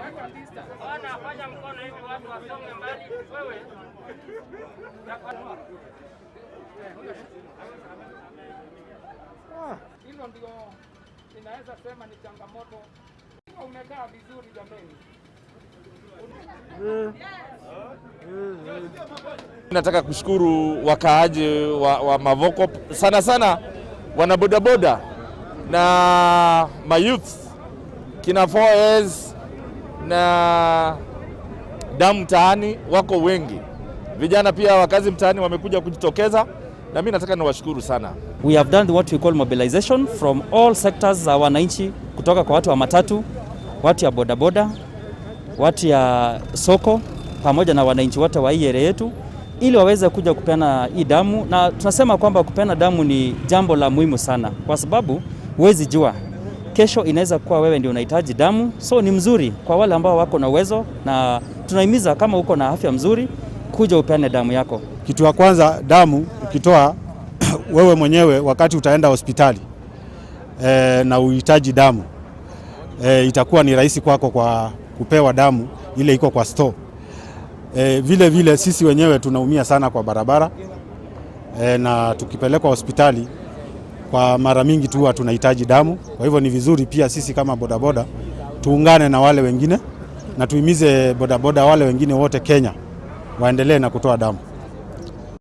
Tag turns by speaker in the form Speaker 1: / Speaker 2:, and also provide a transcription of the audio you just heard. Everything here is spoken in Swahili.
Speaker 1: Ona, fanya mkono hivi watu wasonge mbali. Wewe. Hilo ndio inaweza sema ni changamoto. Umekaa vizuri jameni.
Speaker 2: Nataka kushukuru wakaaji wa Mavoko sana sana, wanabodaboda na mayouth kina 4S na damu mtaani wako wengi, vijana pia wakazi mtaani wamekuja kujitokeza, na mimi nataka niwashukuru sana.
Speaker 3: We have done what we call mobilization from all sectors za wananchi, kutoka kwa watu wa matatu, watu ya bodaboda, watu ya soko, pamoja na wananchi wote wa hii area yetu, ili waweze kuja kupeana hii damu. Na tunasema kwamba kupeana damu ni jambo la muhimu sana, kwa sababu huwezi jua kesho inaweza kuwa wewe ndio unahitaji damu, so ni mzuri kwa wale ambao wako na uwezo, na tunahimiza kama uko na afya mzuri, kuja upeane damu yako.
Speaker 4: Kitu ya kwanza, damu ukitoa wewe mwenyewe wakati utaenda hospitali na uhitaji damu itakuwa ni rahisi kwako kwa kupewa damu ile iko kwa store. Vile vile sisi wenyewe tunaumia sana kwa barabara na tukipelekwa hospitali kwa mara mingi tu huwa tunahitaji damu. Kwa hivyo ni vizuri pia sisi kama bodaboda tuungane na wale wengine na tuhimize bodaboda wale wengine wote Kenya waendelee na kutoa damu.